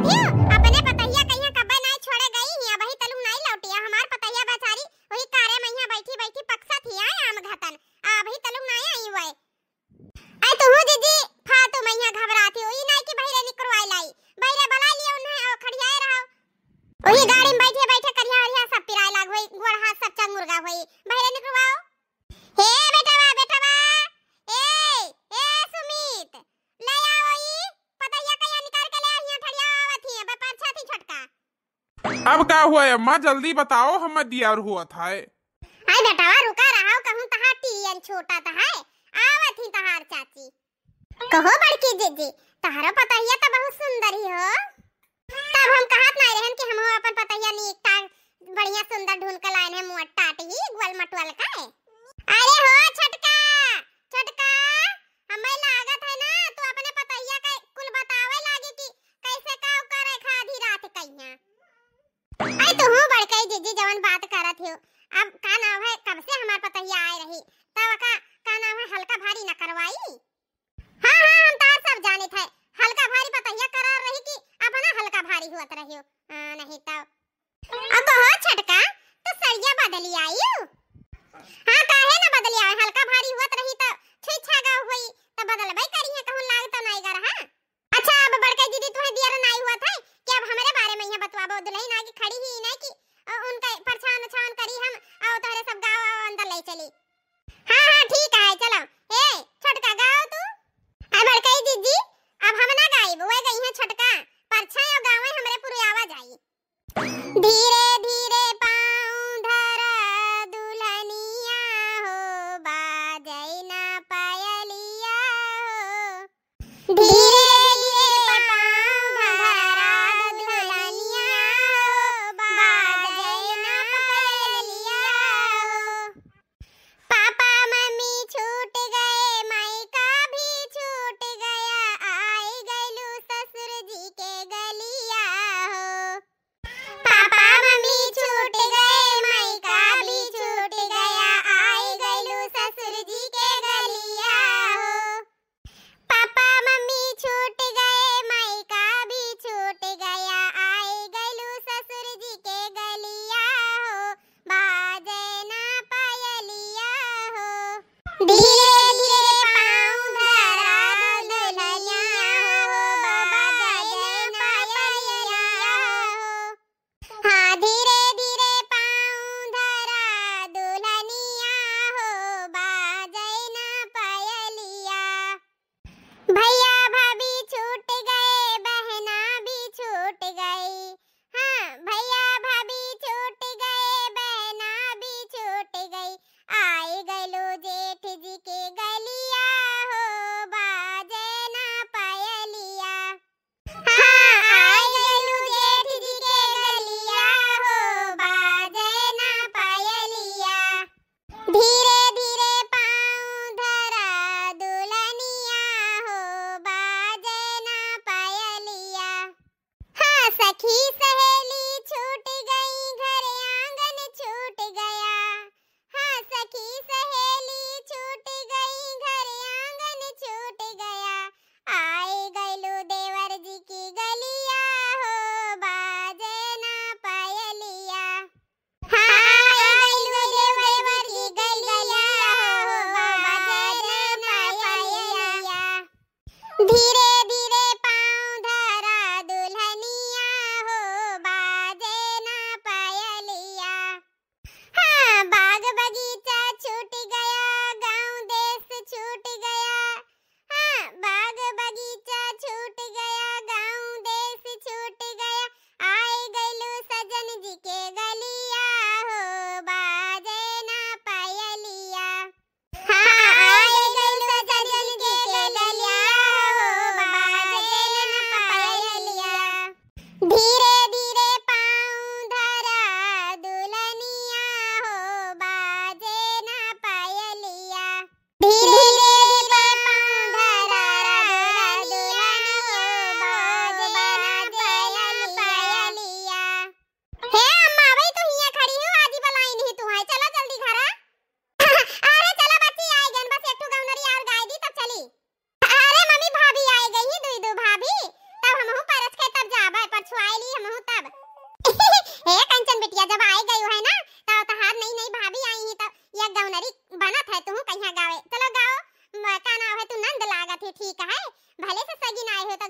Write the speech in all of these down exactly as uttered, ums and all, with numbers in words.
क्यों? अपने पतहिया कहिया कब्बे नाई छोड़े गई ही, अबही तलुक नाई लौटी है। हमार पतहिया बेचारी वही कारे मइहाँ बैठी बैठी पकसत ही आए आम घतन, अबही तलुक नाई आई हुए। आई तू जीजी, फालतू मइहाँ घबराती हो, ई नाई कि बहिरे निकरवाई लाई, बहिरे बला लियो उन्हें और खड़ियाए रहो। वही गाड़ी में बैठे बैठे करिया हरिया सब पिराए लाग होई, गोड़ हाथ सब चंगुरगा होई, बहिरे निकरवाओ। हे बेटवा, बेटवा, ए, ए सुमित, ले आओ ई पतहिया कहिया निकाल के ले आ, हियां ठड़िया आवत ही, अबे परछा थी छोटका। अब का हुआ अम्मा, जल्दी बताओ, हम दियार हुआ था। आई बेटवा, रुका रहो, कहूँ तहार टीयन छूटत है, आवत ही तहार चाची। कहो बड़की जीजी, तहारो पतहिया तो बहुत सुंदर ही हो। तब हम कहत नाई रहन कि हम अपन पतहिया नीक टाक बढ़िया सुंदर ढूंढ के लाइन है, मुअट टाट ही, ग्वाल मटुअल का है। अरे हो छोटका, छोटका, हमें लागत है ना, तू अपने पतहिया का कुल बतावे लागी कि कैसे का करे खा आधी रात कहिया। आई तू हूँ बड़कई जीजी जवन बात करत हो, अब का नाम है, कब से हमार पतहिया आए रही, तब का, का नाम है, हल्का भारी न करवाई। हाँ, हाँ, हम तहार सब जानित है। हल्का भारी पतहिया करार रही कि अपना हल्का भारी हुअत रहियो। हाँ, नहीं तो। अब कहो छोटका, तो सड़िया बदली आयु? हाँ, काहे ना बदली आवे? हल्का भारी हुअत रही तो छुई छागा हुई, तो बदलबे करी है, कहूँ लाग तो नाई गर, हाँ? अच्छा, अब बड़का दीदी तुम्हें दियर नाई हुआ था कि अब हमारे बारे में यहाँ बतवाबो, दुल्हन आगे खड़ी ही नहीं कि अ, उनका परछावन उछावन करी हम, आओ तोहरे सब गाँव आओ अंदर ले चली। हाँ, हाँ, ठीक है, चलो। ए, छोटका, गाओ तू। आ बड़कई जीजी, अब हम ना गाइब, वे गई हैं छोटका। परछाई और गावे हमरे पुरु आवा जाई।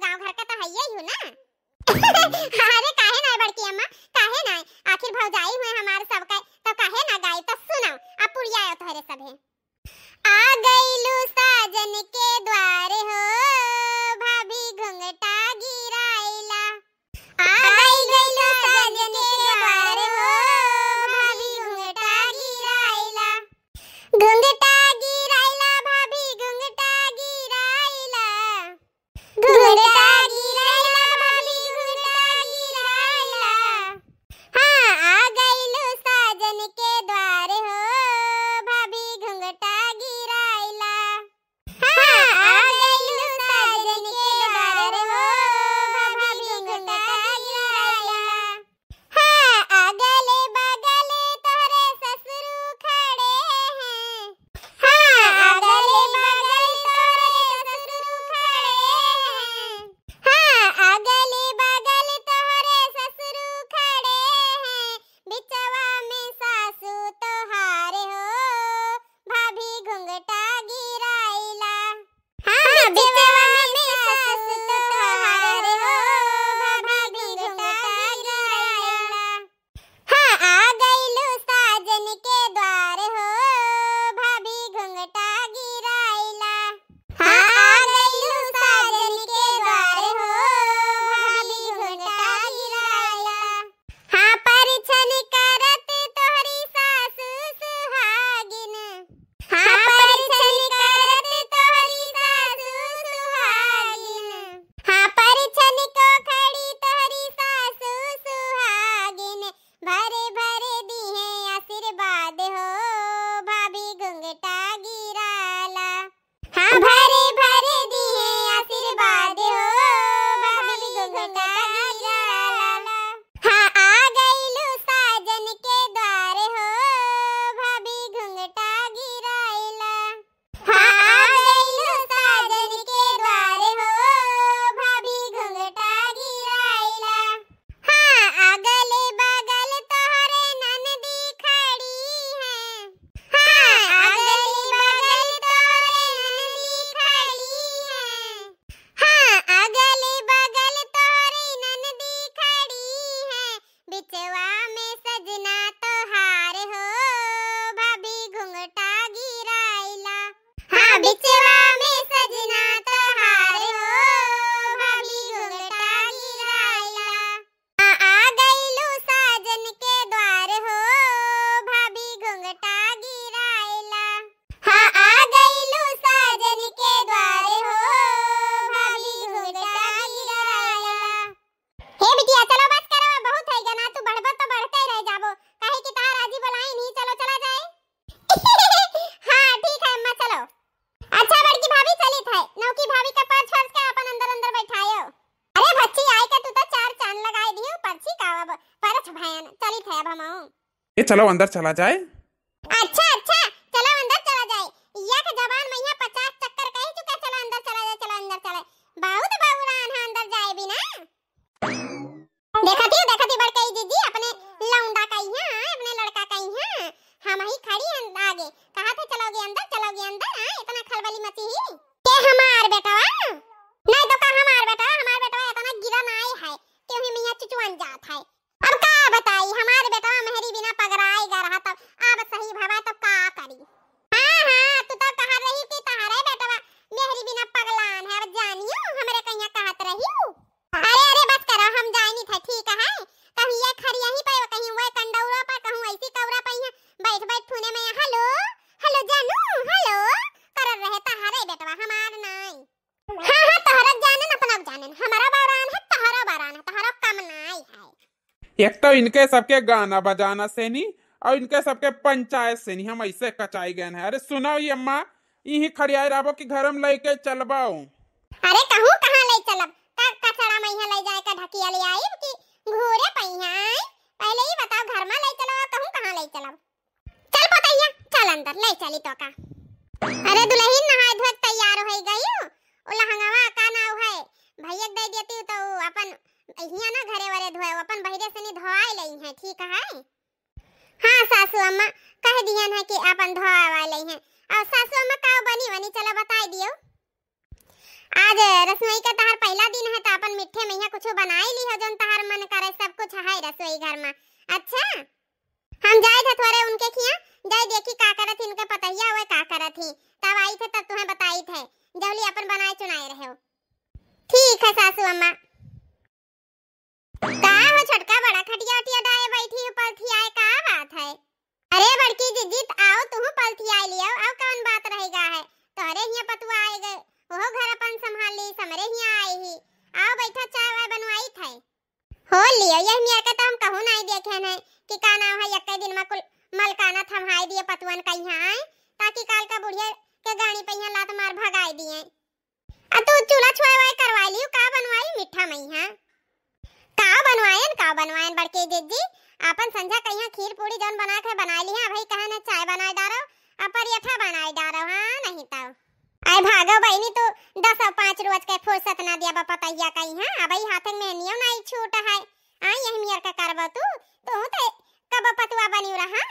गाँव घर का तो हइये ही हो ना। अरे काहे ना बड़की अम्मा, काहे ना? आखिर भौजाई हुए हमार सबका, तो काहे ना गाई? तो सुनाओ, अब पुरिया आयो तोहरे सभे। आ गइलू साजन के द्वार हो, भाभी घुंघटा गिराइला। आ गइलू साजन के द्वार हो, भाभी घुंघटा गिराइला। घुंघटा गिराइला, भाभी घुंघटा गिराइला। घुंघटा गिराइला, भाभी घुंघटा गिराइला। हाँ, आ गइलू साजन के द्वार हो, भाभी घुंघटा गिराइला। हाँ, आ गइलू साजन के द्वार हो, भाभी घुंघटा गिराइला। हाँ, अगले बगले तोहरे ससुरु खड़े हैं। हाँ, अगले बगले तोहरे ससुरु खड़े हैं। हाँ, अगले बगले तोहरे ससुरु खड़े हैं। बिचवा में सासु तोहार हो, भाभी घुंघटा गिराइला। हाँ, बिचवा में सासु तोहार हो, भाभी घुंघटा गिराइला। हाँ, आ गइलू साजन के द्वार हो, भाभी घुंघटा गिराइला। हाँ, आ गइलू साजन के द्वार हो, भाभी घुंघटा गिराइला। हाँ, परिछन करत तोहरी सासु सुहागिन। हाँ, परिछन करत तोहरी सासु सुहागिन। हाँ, परिछन को खड़ी तोहरी सासु सुहागिन। भरे भरे दिहे आशीर्वाद हो, भाभी घुंघटा गिराला। हाँ, भरे भरे दिहे आशीर्वाद हो, भाभी घुंघटा गिराला। हाँ, आ गइलू साजन के द्वार हो, भाभी घुंघटा गिराइला। हाँ, आ गइलू साजन के द्वार हो, भाभी घुंघटा गिराइला। हाँ, अगले बगल तोहरे ननदी खड़ी हैं। हाँ, अगले बगल तोहरे ननदी खड़ी हैं। हाँ, अगले बगल तोहरे ननदी खड़ी हैं। बिचवा में सजना तोहार हो, भाभी घुंघटा गिराइला। हाँ, बिचवा में सजना तोहार हो, भाभी घुंघटा गिराइला। आ, आ गइलू साजन के द्वार हो, भाभी घुंघटा गिराइला। हाँ, आ गइलू साजन के द्वार हो, भाभी घुंघटा गिराइला। हे बिटिया, चलो बस करो, अब बहुत है जना, तू बढ़बो तो बढ़ते ही रह जाबो, काहे कि तार आजी बोलाई नहीं, चलो चला जाए। हाँ ठीक है अम्मा, चलो। अच्छा बड़की भाभी चलित है, नौकी भाभी का पर्स फर्स के अपन अंदर अंदर बैठायो। अरे बच्ची आई के तू तो चार चांद लगाए दियो, पर्ची का अब परछ भयन, चलित है अब हम। ए चलो अंदर चला जाए। अच्छा अच्छा, चलो अंदर चला जाए। यह के जबान में यहाँ पचास चक्कर कह चुका, चलो अंदर चला जाए, चलो अंदर चला। बहुत बौरान है अंदर जाए बिना। देखती हो, देखती बड़कई जीजी, अपने लौंडा का यहाँ, अपने लड़का का यहाँ, हम ही खड़ी हैं आगे, कहा थे चलोगे अंदर, चलोगे अंदर, हाँ, इतना खलबली मची ही। के हमार बेटवा? नहीं तो का हमार बेटवा, हमार बेटवा इतना गिरा नाई है, क्यों ही मियाँ चुचुआन जात है। अब का बताई, हमार बेटवा मेहरी बिना पगराए गा रहा, तब अब सही भवा तो का करी। हाँ, हाँ, तू तो कहा रही कि तहरे बेटवा मेहरी बिना पगलान है, अब जानियो हमरे कहिया कहत रही। अरे, अरे, बस करो, हम जाए नहीं थे, ठीक है? कहीं ये खड़ी यहीं पे, कहीं वो कंडौरा पर, कहूँ ऐसी कौरा पे यहाँ बैठ, बैठ फोने में, "हेलो, हेलो जानू, हेलो," करत रहे, तहरे बेटवा, हमार नाई। हाँ, हाँ, तहरा जानन, अपना जानन, हमारा बौरान है, तहरा बौरान है, तहरा कम नाई है। एक तो इनके सबके गाना बजाना से नहीं, और इनके सबके पंचायत से नहीं, हम ऐसे कचाई गए हैं। अरे सुनो ये अम्मा, इही खड़ियाए रहबो कि घर में लेके चलबो? अरे कहूँ कहाँ ले चलब? का कचड़ा में यहाँ ले जाए का ढकिया ले आइब कि घूरे पइहाँ आई? पहले ही बताओ, घर में ले चलो, कहूँ कहाँ ले चलब? चल पतैया, चल अंदर, ले चली तो का। अरे दुल्हन नहाए धोए के तैयार हो गई, ओ लहंगवा का नाव है, भैया के दे देती तो अपन हिया ना घरे वरे धोए, अपन बहिरे से नहीं धोआई लई है, ठीक है? हाँ सासू अम्मा, कह दिहन है कि अपन धोआ वाले हैं। और सासू अम्मा का बनी वनी चला बताई दियो। आज रसोई का तहार पहिला दिन है, त आपन मिट्ठे मइहाँ कुछ बनाई लिहो, जौन तहार मन करे, सब कुछ है रसोई घर मा। अच्छा, हम जाइत है थोरे उनके खियाँ, जाई देखी का करत ही, उनके पतहिया हुए का करत ही, तब आइत है, तब तुहें बताइत है, जौली आपन बनाए चुनाए रहो। ठीक है सासू अम्मा। का हो छोटका, बड़ा खटिया उटिया डाए बैठी हो, पलथियाए का बात है? अरे बड़की जिज्जी, त आओ तुहू पलथियाए लियो, अउ कौन बात रह गा है? तोहरे हियाँ पतुआ आए गए, ओहो घर अपन संभाल ली, हमरे हियाँ आए ही। आओ बैठा, चाय वाय बनवाइत है। हो लियो, यह मियर के तो हम कहूँ नाई देखे हैं कि का नाम है, यक्के दिन मा कुल मलकाना थम्हाई दिए पतुअन कइहाँ आए, ताकि काल का बुढ़िया के गाड़ी पहिया लात मार भगाई दिए। आ तू चूल्हा छुआई वाई करवाई लियो, का बनवाई मिट्ठा मइहाँ? का बनवाएन, का बनवाएन बड़की जिज्जी, आपन संझा कइहाँ खीर पूड़ी जौन बनाए के बनाई लिहा, अबही कहे न चाय बनाए डारो, आ परेठा बनाए डारो, हाँ नहीं तउ। आए भागो बहिनी, तू दस अउ पाँच रोज के फुर्सत ना दिया बा पतहिया कइहाँ, अबही हाथे मेहनियो नाई छूट है। आए यही मियर का करबो तू, तू तो कब पतुआ बनी रहा?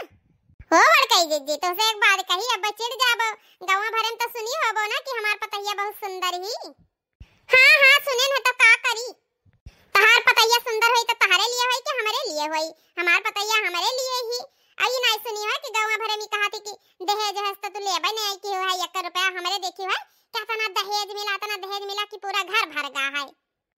हो बड़कई जिज्जी, तोसे एक बात कही, अब चिढ़ जाबो, गौवा भरे में तो सुनी होबो ना कि हमार पतहिया बहुत सुंदर ही। हाँ, हाँ, सुनेन है तो का करी? तहार पतहिया सुंदर होई तो तहरे लिए होई कि हमरे लिए होई? हमार पतहिया हमरे लिए ही। अई नाई सुनी है कि गौवा भरे में कहा थी कि दहेज है तो तू लेबे नहीं आई कि है एक रुपया हमरे देखी है, क्या तना दहेज मिला, तना दहेज मिला कि पूरा घर भर गा है।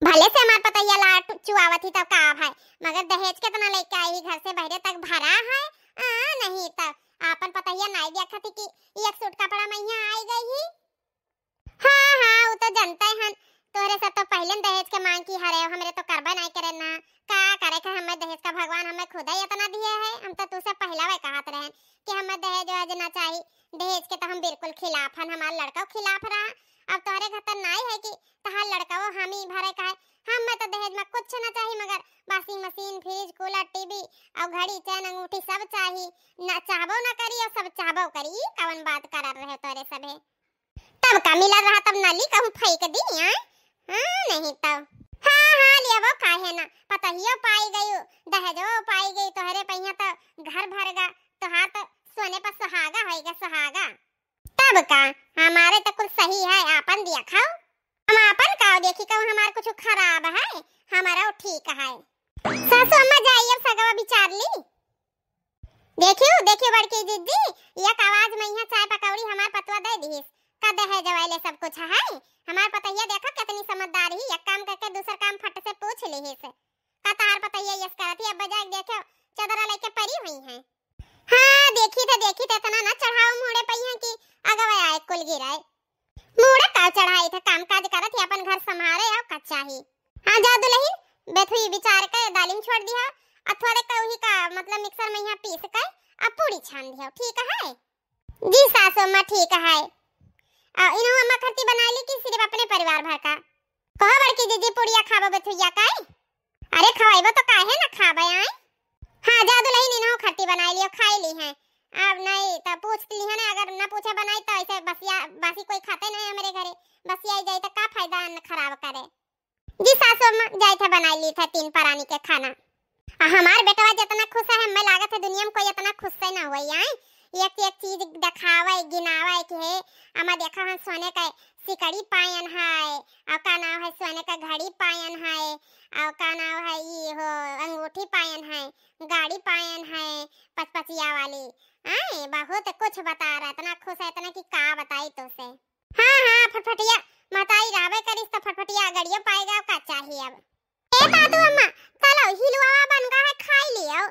भले से हमार पतहिया लाट चुआवत ही तब का भाई, मगर दहेज केतना लेके आई ही घर से, बहरे तक भरा है। आ, नहीं तब आपन पतहिया नाई देखा थी कि एक सूट कपड़ा मइहाँ आई गई ही। हाँ, हाँ, उ तो जनते हन, तोहरे सब तो पहिले दहेज के मांग की हरे, हमरे तो करबे नाई करे ना। का करे के, हमें दहेज का भगवान हमें खुदा ही इतना दिए है। हम तो तुसे पहला वे कहत रहन कि हमें दहेज वहेज ना चाही, दहेज के तो हम बिल्कुल खिलाफ हन, हमार लड़का खिलाफ रहा। अब तोहरे घर तो नाई है कि तहार लड़का वो हम ही भरे का है। हमें तो दहेज में कुछ ना चाही, मगर washing machine, fridge, cooler, टीवी और घड़ी, चैन, अंगूठी सब चाही। ना चाहबो ना करी और सब चाहबो करी। ई कवन बात करत रहे तोरे सभे? तब का मिलल रहा, तब नली कहूँ फेंक दी, आय? हाँ, नहीं तब। हाँ, हाँ, लियाबो काहे ना, पतहियो पाई गई, दहेजो पाई गई, तोहरे पहिया तो घर भर गा, तोहार तो सोने पर सुहागा होई गा, सुहागा। तब का, हमारे तो कुल सही है, आपन दिया खाओ। हम आपन का देखी, कहूँ हमार कुछ खराब है, हमारा ठीक है। सासू अम्मा जाई, अब सगवा विचार ली। देखियो, देखियो बड़की जिज्जी, एक आवाज में यहाँ चाय पकौड़ी हमार पतवा दे दिहिस। का दहेज वाले सब कुछ है? हमार पतैया देखो कितनी समझदार ही, एक काम करके दूसर काम फट से पूछ लिहिस। का तहार पतैया यस करत ही, अब जाके देखो, चदरा लेके परी हुई है। हाँ, देखी थे, देखी थे, इतना ना चढ़ाओ मूड़े पहिया कि अगवे आए कुल गिराए। मूड़ा का चढ़ाई थे, काम काज करत ही, अपन घर संभारे, अउ का चाही। हाँ, जा दुलहिन, बेथुई विचार के दालिम छोड़ दिहा, आ थोड़े कउही का, मतलब, मिक्सर में यहाँ पीस के, आ पूड़ी छान दिहा, ठीक है? जी सासू अम्मा, ठीक है। आ, इनहू अम्मा खरती बनाई ली कि सिर्फ अपने परिवार भर का? कहो बड़की जिज्जी, पूड़िया खाबो बेथुइया काई? अरे खवाइबो तो काहे ना खाबे, आए? हाँ, जा दुलहिन, इनहू खरती बनाई लियो, खाई ली हैं। अब नहीं तो पूछ ली है ना, अगर ना पूछे बनाई तो ऐसे बसिया, बासी कोई खाते नहीं हमरे घरे। बसिया जाई तो का फायदा अन्न खराब करे। जी सासू अम्मा, जाई थे बनाई ली थे तीन परानी के खाना। आ हमार बेटवा जितना खुश है, हमें लागत है दुनिया में कोई इतना खुश से ना हुआ, आए? एक एक चीज दिखावे, गिनावे कि हे अम्मा देखा हम सोने का सिकड़ी पायन है, और का नाम है सोने का घड़ी पायन है, और का नाम है ई हो अंगूठी पायन है, गाड़ी पायन है, पचपचिया वाली। आए, बहुत कुछ बता रहा, इतना खुश है, इतना कि का बताई तोसे। हाँ, हाँ, फटफटिया, महतारी रहबे करिस त फटफटिया गड़ियो पाएगा, का चाहिए अब। ए तातू अम्मा, चलो, हिलवा बन गा है, खाई लियो।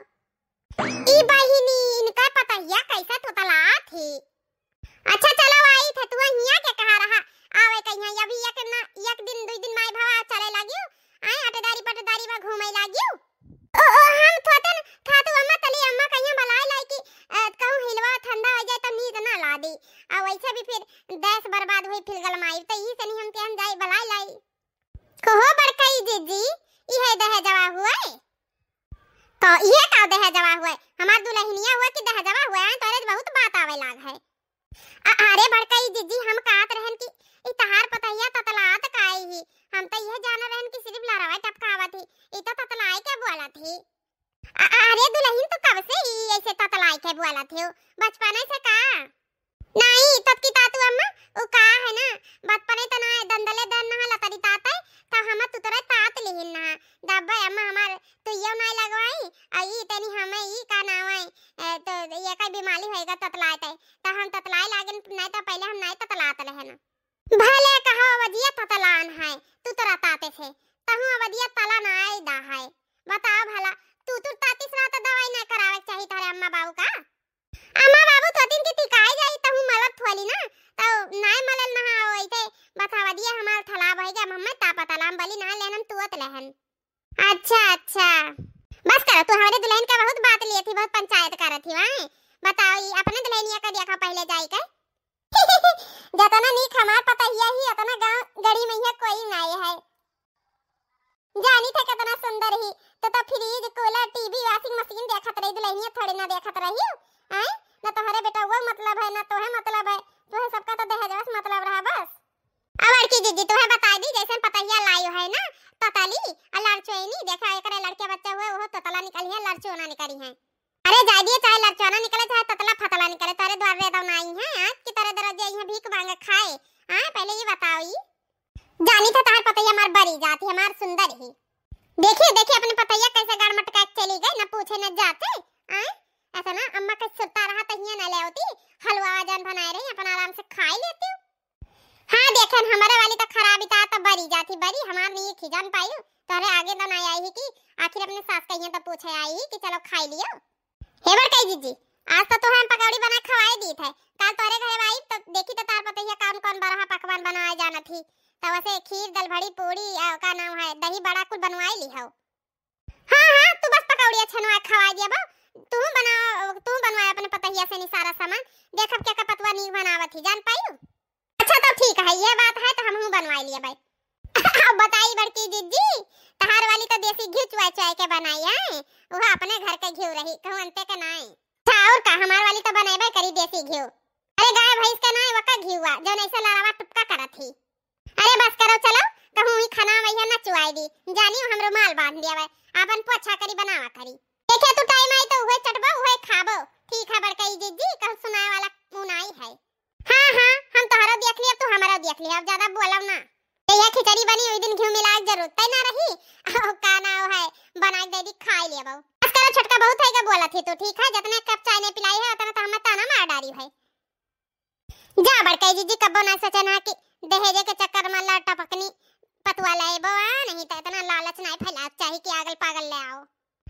ई बहिनी, इनका पतहिया कैसे थोतलात ही? अच्छा, चलो, आई थे, तू हियाँ के कहा रहा, आवे कहिया, अभी एक ना, एक दिन, दुई दिन माई भावा चले लागियो, आए अटदारी पटदारी में घूमे लागियो। ओ, ओ, हम थोतन, थातू अम्मा, तली अम्मा कहिया बलाए लाई कि, अ, कहूँ हिलवा ठंडा हो जाए तो नींद ना ला दी, आ वैसे भी फिर देश बर्बाद हुई, फिर गलमाई, तो ई से नहीं हम कहन जाई बलाए लाई। कहो बड़कई जिज्जी, इहे दहेजवा हुए? तो इहे का दहेजवा हुए? हमार दुलहिनिया हुए कि दहेजवा हुए? आए तोरे बहुत बात आवे लाग है। अ-, अरे बड़कई जिज्जी, हम कहत रहन कि ई तहार पतहिया ततलात काई ही? हम तो इहे जान रहन कि सिर्फ लड़वा टपकावत ही, ई तो ततलाए के बोलत ही। अ-, अरे दुलहिन, तू कब से ही ऐसे ततलाए के बोलत ही? बचपने से का? नाहीं, ततकी तातू अम्मा, उ का है ना, बचपने त ना दंदले दन ना लतरी ताते, त हम तुतरे तात लिहिन ना। जब अम्मा हमार तुइयो नाहीं लगवाई, आ ई तनी हमें ई का नाव है, ए, तो ये का बीमारी होएगा ततलाए ते, त हम ततलाए लागेन, नाहीं त पहले हम नाहीं ततलात रहेन। भले कहो अवधिया ततलान है, तुतरा ताते से, तहूँ अवधिया तला नाहीं दा है। बताओ भला, तुतुर तातिस रहा त दवाई नाहीं करावे के चाही तोहरे अम्मा बाबू का? अम्मा बाबू तो दिन के टिकाए जाई, तहूँ मलत थोली ना, तो नाय मलल नहा होई थे, बस अवधिया हमार थला बह गया, मम्मा तापा तलाम बली नहा लेन हम तुअत लहन। अच्छा, अच्छा। बस करो, तू हमरे दुल्हन का बहुत बात लिए थी, बहुत पंचायत करत थी, वाए। बताओ, ई अपने दुल्हनिया का देखा पहले जाई के। जतना नीक हमार पतहिया ही, अतना गाँव गड़ी में यह कोई नाय है। जानी थे कितना सुंदर ही, तो, तो फ्रिज, कूलर, टीवी, वॉशिंग मशीन देखत रही, दुल्हनिया थोड़े ना देखत रही, आए? ना तोहरे बेटवा मतलब है, ना तोहे मतलब है, तोहे सबका तो दहेजवा से मतलब रहा बस। अब बड़की जीजी तोहे बताई दी, जैसे पतहिया लायो है ना, ततली, आ लड़चोनी, देखा एकरे लड़के बच्चा हुए, वो ततला निकली है, लड़चोना निकली है। अरे जाय दिए, चाहे लड़चोना निकले, चाहे ततला फतला निकले, तारे द्वार रे दौना आई है, आज की तारे दरवाजे आई है भीख मांगे खाए। हाँ, पहले ये बताओ, ई जानी था तार पतैया हमार बरी जाती, हमार सुंदर ही। देखिए, देखिए अपने पतैया कैसे गाड़ मटका के चली गई, न पूछे न जाते। आए, ऐसा ना अम्मा के सुरता रहा तो हियां न ले होती, हलवा जान बनाए रही, अपन आराम से खाई लेती। हाँ, देखन, हमरे वाली तो खराब ही था, तो बरी जाती, बरी हमार नहीं खिजान पाई। तोहरे आगे तो ना आई ही कि आखिर अपने सास कहिए तो पूछे आई ही कि चलो खाई लियो। हे बड़काई जीजी, आज तो तोहे हम पकौड़ी बना खवाए दी थे। काल तोहरे घरे आई तो देखी तो तार पतैया कौन कौन बरहा पकवान बनाए जानत ही। तो वैसे खीर, दलभड़ी, पूड़ी, आ, का नाम है, दही बड़ा कुल बनवाए ली हो। हाँ, हाँ, तू बस पकौड़िया छनवा खवाए दिया बा। तू बना, तू बनवाए अपने पतहिया से नी सारा सामान। देखब क्या का पतवा नीक बनावत ही, जान पायू? अच्छा, तो ठीक है, ये बात है, तो हमहू बनवाए लिए भाई। अब बताई बड़की जीजी, तहार वाली तो देसी घी चुआ चुआ के बनाई है, वह अपने घर के घी रही, कहूँ अंते के नाई। अच्छा, और का, हमार वाली तो बनेबे करी देसी घी। अरे गाय भैंस के नाई, वका घी हुआ, जो ऐसे लड़ावा टुपका करत ही। अरे बस करो, चलो, कहूँ ही खाना वही ना चुआई दी, जानी हम रुमाल बांध दिया भाई, आपन पोछा करी, बनावा करी। देखे तू टाइम आई तो उहे चटबो, उहे खाबो। ठीक है बड़कई जीजी, कहूँ सुनाए वाला उनाई है। हाँ, हाँ, हम तोहरो देख लिया, तू हमरो देख लिया, अब ज्यादा बोलब ना। जहिया खिचड़ी बनी, ओई दिन घी मिलाए के जरूरत तय ना रही। अहो, का नाव है, बना के दे दी, खाई लेबो। बस करो छोटका, बहुत है का बोलत ही तू, ठीक है? जितने कप चाय ने पिलाई है, उतना तो हमें ताना मार डारी है। जा बड़कई जीजी, कब्बो ना सोचे ना कि दहेजे के चक्कर में लड़ टपकनी पतुआ लेबो, आ, नहीं तो इतना लालच नहीं फैलावे चाही कि आगल पागल ले आओ।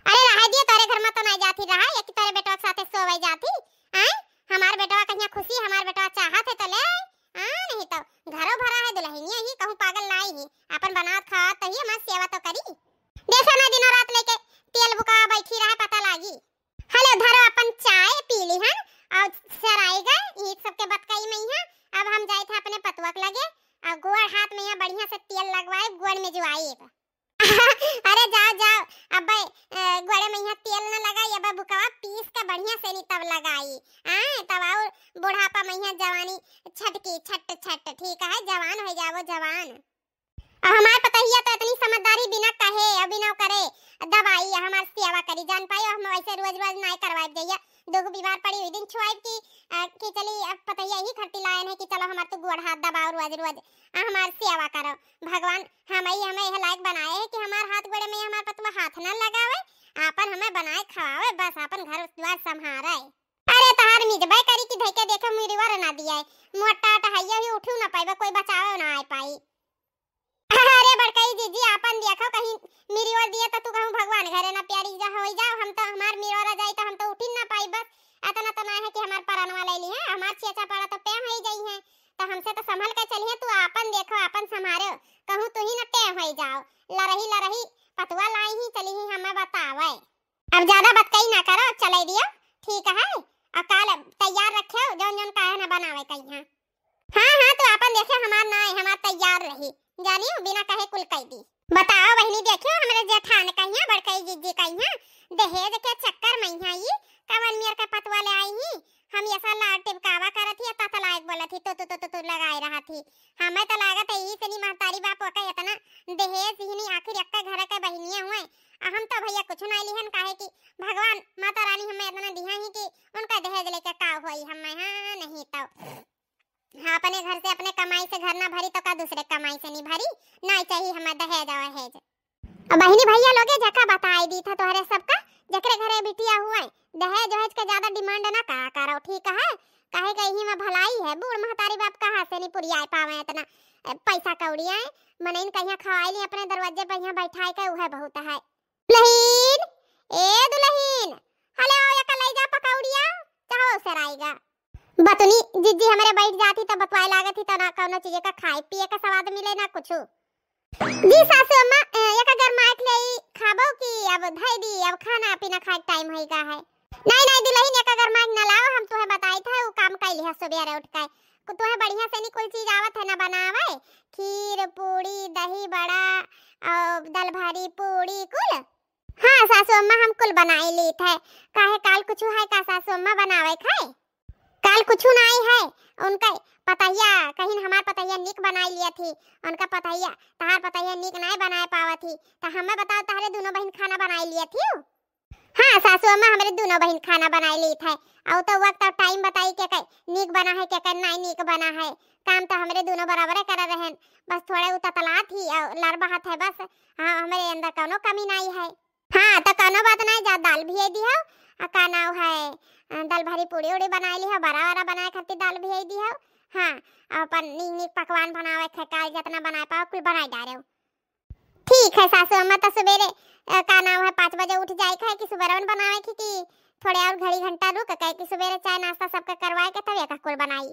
अरे रहाई दियो, तोरे घर में तो नहीं जाती रहा, ये कि तोरे बेटवा के साथे सोवे जाती। आए, हमार बेटवा कहिया खुशी, हमार बेटवा चाहत है तो ले आए। आ, नहीं तो घरो भरा है दुल्हनिया ही, कहूँ पागल नाई ही, अपन बनात खात तो ही हमार सेवा तो करी। देखो ना दिनों रात लेके तेल बुका बैठी रहा, पता लागी। हेलो, धरो अपन चाय पी ली हन और सराई गए, ईद सबके बतकई में ही है। अब हम जाए थे अपने पतुआ के लगे और गोड़ हाथ में यहाँ बढ़िया से तेल लगवाए, गोड़ में जुआई। अरे जाओ, जाओ, अबे, अ, गोड़े में यहाँ तेल न लगाई, अबे बुकवा पीस के बढ़िया से नी तब लगाई। आए, तब और बुढ़ापा में यहाँ जवानी छटकी, छट, छट, ठीक है, जवान हो जाओ, जवान। अब हमार पतहिया तो इतनी समझदारी बिना कहे और बिना करे दबाई, हमार सेवा करी, जान पाई, हम वैसे रोज रोज नाय करवाए जइया, दुख बीमार पड़ी हुई दिन छुआई की, अ, कि चली अब पतहिया ही खरती लायन है कि चलो हमार तू गोड़ हाथ दबाओ रोज रोज, आ हमार सेवा करो। भगवान हमें, हमें यह लायक बनाए है कि हमार हाथ गोड़े में हमार पतुआ हाथ न लगावे, आपन हमें बनाए खवावे, बस आपन घर द्वार संभारे। अरे तहार मिजबे करी कि धइके देखे मिरिवर ना दिए, मोटा टहैया ही उठू ना पाइबे, कोई बचावे ना आए पाई। अरे बड़कई जीजी, आपन देखो, कहीं मिरिवर दिए तो तू कहूँ भगवान घरे ना प्यारी जा होई जाओ। हम तो, हमार मिरिवर आ जाई तो हम तो उठिन ना पाई। बस इतना तो ना है कि हमार परानवा ले ली है, हमार चेचा पड़ा तो टेम हो जाई है, तो हमसे तो संभल के चलिए। तू आपन देखो, आपन संभारो, कहूँ तू ही ना टेम हो जाओ। लरही लरही पतुआ लाई ही चली ही हमें बतावे। अब ज्यादा बतकई ना करो, चले दियो, ठीक है? और काल तैयार रखियो, जौन जौन काहे ना बनावे कहिया। हाँ, हाँ, तू आपन देखे, हमार ना है, हमार तैयार रही, जानियो, बिना कहे कुल कई दी। बताओ बहिनी, देखियो, हमरे जेठान कहिया, बड़कई जीजी कहिया, दहेज के चक्कर में यहाँ ई कवन मेर के पतुआ ले आई ही, हम ऐसा लाड़ टिपकावा करत ही, तत लायक बोलत ही, तो, तो, तो, तो, तो लगाए रहत ही। हमें तो लागत है, यही से नी महतारी बाप ओके इतना दहेज ही नी, आखिर एक्के घर के बहिनिया हुए, हम तो भैया कुछ नाहीं लिहन, काहे कि भगवान माता रानी हमें इतना दिहा ही कि उनका दहेज लेके का होई हमें, हाँ, नहीं तो। हाँ, अपने घर से, अपने कमाई से घर ना भरी तो का दूसरे कमाई से नहीं भरी, नाहीं चाहिए हमें दहेज वहेज। अब बहिनी भैया लोगे जका बताई दी था तोहरे सबका, जकरे घरे बिटिया हुए, दहेज वहेज के ज्यादा demand ना करा करो, ठीक है? काहे के यही में भलाई है, बूढ़ महतारी बाप कहाँ से नहीं पुरियाए पावे इतना, ए, पैसा कौड़ी है, मनइन कहिया खवाई ली अपने दरवाजे पर यहाँ बैठाए के, उहे बहुत है। दुलहिन, ए दुलहिन, हले आओ, एका लई जा पकौड़िया, चाहो सराइगा। बतुनी जिज्जी हमरे बैठ जाती त बतवाए लागत ही त ना कौनो चीज का खाए पिए का स्वाद मिले ना कुछू। जी सासू अम्मा, ए, एका गरमाए के लेई खाबो कि अब धई दी, अब खाना पीना खाए के time होई गा है। नहीं, नहीं दुलहिन, एका गरमाए के ना लाओ, हम तुहे बताई था, वो काम कैली है सुबेरे उठ के। कु-, तुहे बढ़िया से नहीं कुल चीज आवत है ना बनावे, खीर, पूड़ी, दही बड़ा, और दल भरी पूड़ी कुल। हाँ सासू अम्मा, हम कुल बनाई ली थे। काहे काल कुछ है का सासू अम्मा बनावे खाए? काल कुछ नाई है, उनका पतहिया कहिन हमार पतहिया नीक बनाई लिया थी, उनका पतहिया, तहार पतहिया नीक नाई बनाए पावत थी, तो हमें बताओ तहरे दोनों बहिन खाना बनाई लिया थी? हाँ सासू अम्मा, हमरे दोनों बहिन खाना बनाई ली थे, और तो वक्त और time बताई के कई नीक बना है, के कई नाई नीक बना है। काम तो हमरे दोनों बराबरे करे रहन, बस थोड़े उततलात ही और लड़ बहत है बस। हाँ, हमरे अंदर कौनो कमी नाई है। हाँ, तो कौनो बात नाई, जा दाल भिजई दिहो, आ का नाव है, अ, दाल भरी पूड़ी उड़ी बनाई लिहो, बड़ा बड़ा बनाए खातिर दाल भिजई दिहो। हाँ, अपन नीक नीक पकवान बनावे के काल जितना बनाए पाओ, कुल बनाई डारो। ठीक है सासू अम्मा, तो सुबेरे, अ, का नाव है, पाँच बजे उठ जाए के है कि सुबेरवन बनावे के कि थोड़े और घड़ी घंटा रुक के कि सुबेरे चाय नाश्ता सबके करवाए के तब एका कुल बनाई।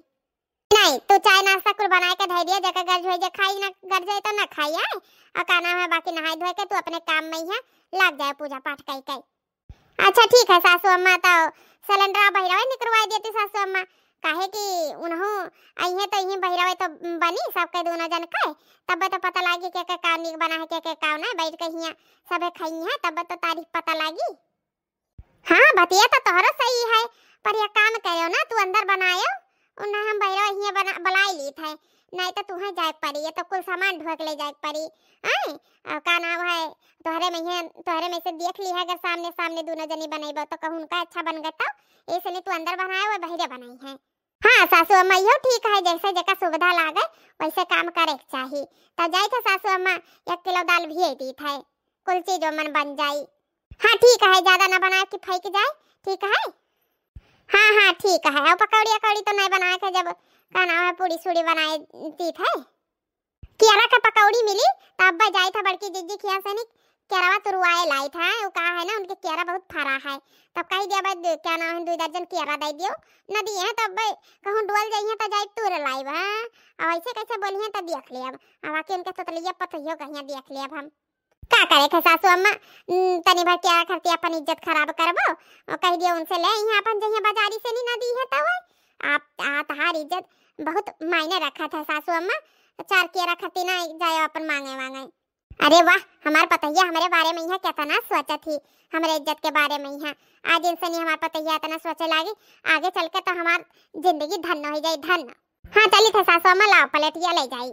नहीं, तू चाय नाश्ता कुल बनाए के धई दिया, जेकर गर्ज होई जे खाई, ना गर्ज होई तो ना खाई, आए। और का नाम है, बाकी नहाई धोए के तू अपने काम में ही लाग जाए, पूजा पाठ कई कई। अच्छा ठीक है सासू अम्मा, तो सिलेंडर बहिरवे निकरवाई देती सासू अम्मा, काहे कि उन्हों आई है तो यहीं बहिरवे तो बनी, सबके दोनों जन के, तब तो पता लागी के के का नीक बना है, के के का ना, बैठ के हियाँ सबे खाई है, तब तो तारीफ पता लागी। हाँ, बतिया तो तोहरो सही है, पर ये काम करो ना, तू अंदर बनायो, उन्हें हम बहिरवा हियाँ बना, बुलाई ली थे, नहीं तो तुहें जाए के पड़ी, ये तो कुल सामान ढोए के ले जाए के पड़ी। आए, और का नाम है, तोहरे में है, तोहरे में से देख ली है, अगर सामने सामने दोनों जनी बनइबो तो कहूँ उनका अच्छा बन गए, तो ऐसे नहीं तू अंदर बनाए, वो बहिरे बनाई है। हाँ सासू अम्मा, इहो ठीक है, जैसे जेका सुविधा लागे वैसे काम करे के चाही। तो जाई थे सासू अम्मा, एक किलो दाल भिजई दी थे, कुल चीज ओमन बन जाई। हाँ ठीक है, ज्यादा ना बनाए कि फेंक जाए, ठीक है? हाँ हाँ ठीक है, और पकौड़ी अकौड़ी तो नहीं बनाए के, जब का नाम है पूड़ी सूड़ी बनाए दी थे। केरा के पकौड़ी मिली, तब जाई था बड़की जिज्जी खिया से नहीं, केरवा तुरवाए लाई था, वो कहा है ना उनके केरा बहुत फरा है, तब कही दिया भाई दे-, क्या नाम है, दो दर्जन केरा दे दियो, न दिए हैं तब भाई कहूँ डोल जाइए तो जाई तुर लाई, हाँ, और ऐसे कैसे बोली हैं तो देख ले अब, अब आके उनके तोतलिया पतोहियो कहिया देख ले अब हम। का करे थे सासू अम्मा, उम, तनी भर केरा खरती अपन इज्जत खराब करबो, और कह दियो उनसे ले यहाँ अपन जहिया बाजारी से नहीं ना दी है तब आप, आ, तहार इज्जत बहुत मायने रखा था सासू अम्मा, चार केरा खरती ना जाए अपन मांगे वांगे। अरे वाह, हमार पतैया हमरे बारे में यहाँ कितना सोचत ही, हमरे इज्जत के बारे में यहाँ। आज इनसे नहीं हमार पतैया इतना सोचे लागी, आगे चल के तो हमार जिंदगी धन्य हो जाई, धन्य। हाँ, चली थे सासू अम्मा, लाओ प्लेटिया ले जाई।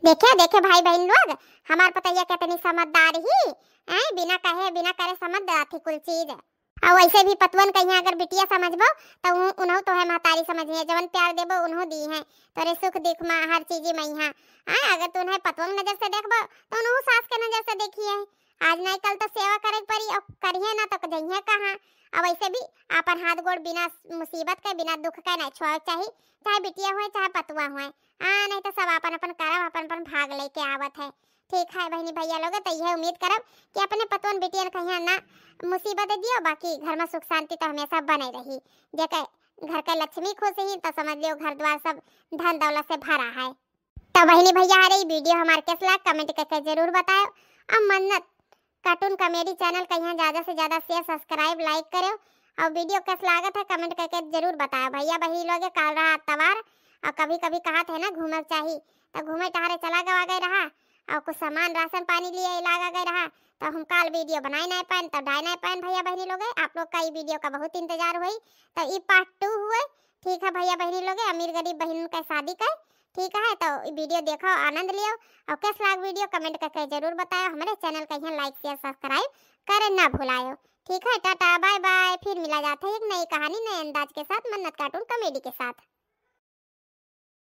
देखे, देखे भाई बहन लोग, हमार पतैया कितनी समझदार ही, हैं, बिना कहे, बिना करे समझ जाती कुल चीज। और वैसे भी पतवन कहिया अगर बिटिया समझबो, तो उ-, उन्हों तो है महतारी समझिए, जवन प्यार देबो, उन्हों दी है। तोरे सुख दुख में हर चीज में यहाँ। हाँ, अगर तू उन्हें पतवन नजर से देखबो, तो उन्हों सास के नजर से देखिए। आज नहीं कल तो सेवा करे के पड़ी, और करिए ना तो जइए कहाँ। और वैसे भी आपन हाथ गोड़ बिना मुसीबत के, बिना दुख के नहीं छोड़े के चाही, चाहे बिटिया हुए, चाहे पतुआ हुए। हाँ, नहीं तो सब आपन अपन करम, अपन अपन भाग लेके आवत है। ठीक है बहनी भैया लोग, तो यह उम्मीद करब कि अपने पतवन बिटियन कहिया ना मुसीबत दियो, बाकी घर में सुख शांति तो हमेशा बने रही। जेके घर के लक्ष्मी खुश ही तो समझ लियो घर द्वार सब धन दौलत से भरा है। तो बहनी भैया, हरे ई video हमार कैस लाग, comment करके जरूर बताओ। अब मन्नत cartoon comedy channel कहिया ज्यादा से ज्यादा share, subscribe, like करो। और video कैस लागत है comment करके जरूर बताओ। भैया बहनी लोग, काल रहा अतवार, और कभी कभी कहा थे ना घूमे के चाही, तो घूमे टहरे चला गवा गए रहा, और कुछ सामान राशन पानी लिए लागा गए रहा, तो हम काल video बनाए नहीं पाएन, तो डाए नहीं पाएन। भैया बहनी लोग, आप लोग का ई video का बहुत इंतजार हुई, तो ई part two हुए। ठीक है भैया बहनी लोग, अमीर गरीब बहन के शादी का, ठीक है, तो ई video देखो, आनंद लियो, और कैस लाग video comment करके जरूर बतायो। हमरे channel का यहाँ like, share, subscribe करे ना भुलायो। ठीक है, टाटा, bye bye, फिर मिला जात है एक नई कहानी, नए अंदाज के साथ, मन्नत cartoon comedy के साथ।